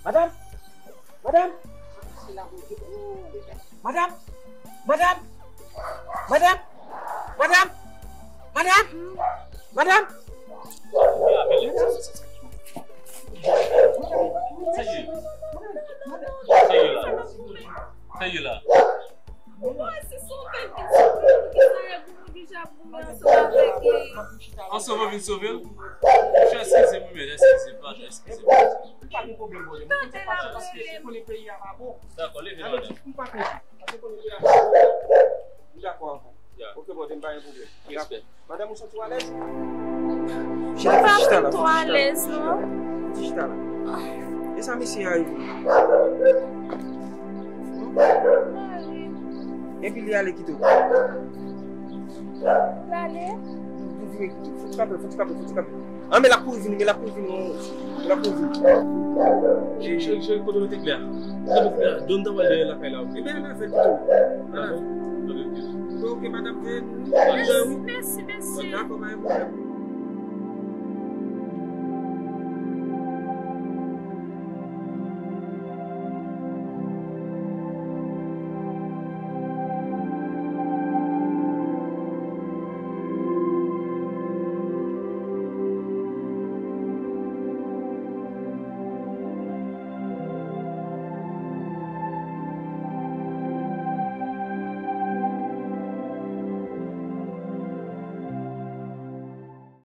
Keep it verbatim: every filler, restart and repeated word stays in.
Madanm! Madanm! Madanm! Madanm! Madanm! Madanm! Madanm! Madanm! Sa ye? Sa ye la? Sa ye la? Mwen se sove l vin sove l, poukisa e goumen deja goumen ansanm avèk li? Ansanm vin sove l? Monchè, eskize m, men, eskize m, pardon, eskize m. Pa gen pwoblèm, brother. Mwen kontan pase paske ou konnen peyi a pa bon. Dakò, leve, madanm. M pa kontan. Paske ou konnen peyi a pa bon. M dakò avè w. Ya. Ok, brother, m pa gen pwoblèm. Respè. Madanm, ou santi w alèz? Mwen pa twò alèz, non. Chita la. E sa mesye a ye? Epi li ale kite w. L ale? Li vire kite w. Fouti kape, fouti kape, fouti kape. Ah, men l ap kouri vini, men l ap kouri vini, men l ap kouri vini. Cheri, cheri, cheri, kote w mete klè a? Kote w mete klè a? Don ta pral dèyè lakay la, ok? Ebyen, al avè l pito. Al avè l. Ok, ok. Ok, madanm, veye nou. Mèsi, mèsi, mèsi. Dakò, pa gen pwoblèm.